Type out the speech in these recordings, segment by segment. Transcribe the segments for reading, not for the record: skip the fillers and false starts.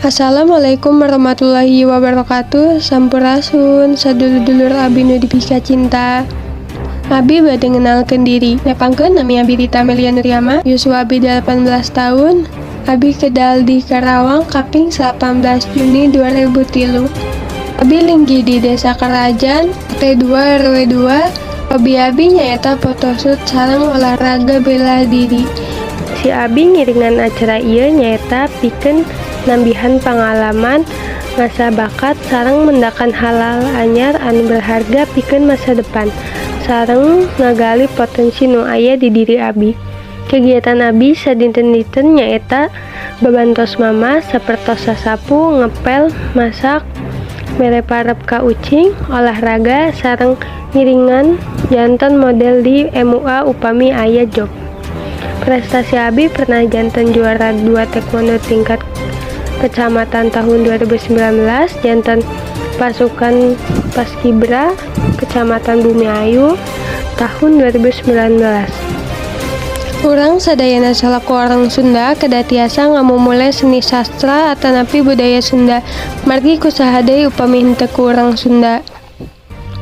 Assalamualaikum warahmatullahi wabarakatuh. Sampurasun, sadulur-dulur abi nu dipika cinta. Abi bade ngenalkeun diri. Nepangkeun, nami abi Rita Melia Nuryama. Yuswa abi 18 tahun. Abi kedal di Karawang kaping 18 Juni 2003. Abi linggih di Desa Kerajaan, RT 2 RW 2. Hobi abi nyaeta photoshoot sareng olahraga bela diri. Si abi ngiringan acara ieu nyaeta pikeun nambihan pangalaman, ngasah bakat, sareng mendakan hal-hal anyar anu berharga pikeun masa depan, sareng ngagali potensi nu aya di diri abi. Kegiatan abi sadinten-dinten nyaeta babantos mama sapertos sasapu, ngepel, masak, mere parep ka ucing, olahraga, sareng ngiringan janten model di MUA upami aya job. Prestasi abi pernah janten juara 2 taekwondo tingkat kecamatan tahun 2019, janten pasukan Paskibra Kecamatan Bumiayu tahun 2019. Urang sadayana salaku orang Sunda kedah tiasa ngamumule seni sastra atanapi budaya Sunda, margi kusaha deui upami henteu ku urang Sunda?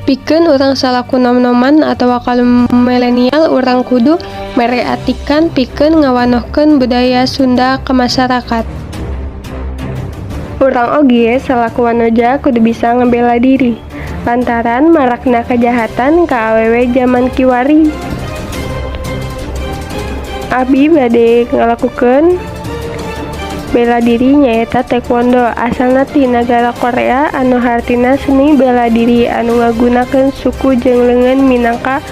Pikeun urang salaku nom-noman atawa kaum milenial, urang kudu mere atikan pikeun ngawanohkeun budaya Sunda ka masyarakat. Urang oge salaku wanoja kudu bisa ngabela diri lantaran marakna kajahatan ka awewe jaman kiwari. Abi bade ngalakukeun bela diri, nyaeta taekwondo, asalna ti nagara Korea, anu hartina seni bela diri anu ngagunakeun suku jeung leungeun minangka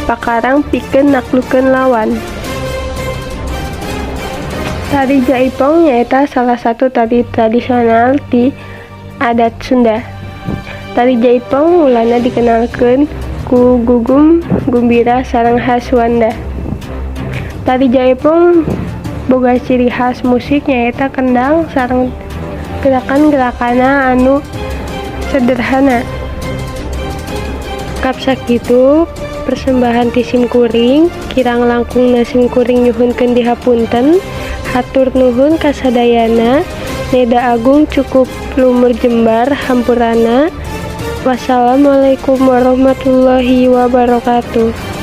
pakarang pikeun naklukkeun lawan. Tari Jaipong nyaeta salah satu tari tradisional ti adat Sunda. Tari Jaipong mulana dikenalkeun ku Gugum Gumbira sareng H. Suanda. Tari Jaipong boga ciri khas musik, nyaeta kendang, sareng gerakan-gerakanna anu sederhana. Cekap sakitu persembahan ti simkuring, kirang langkungna simkuring nyuhunkeun dihapunten. Hatur nuhun kasadayana. Neda agung cukup lumur jembar hampurana. Wassalamualaikum warahmatullahi wabarakatuh.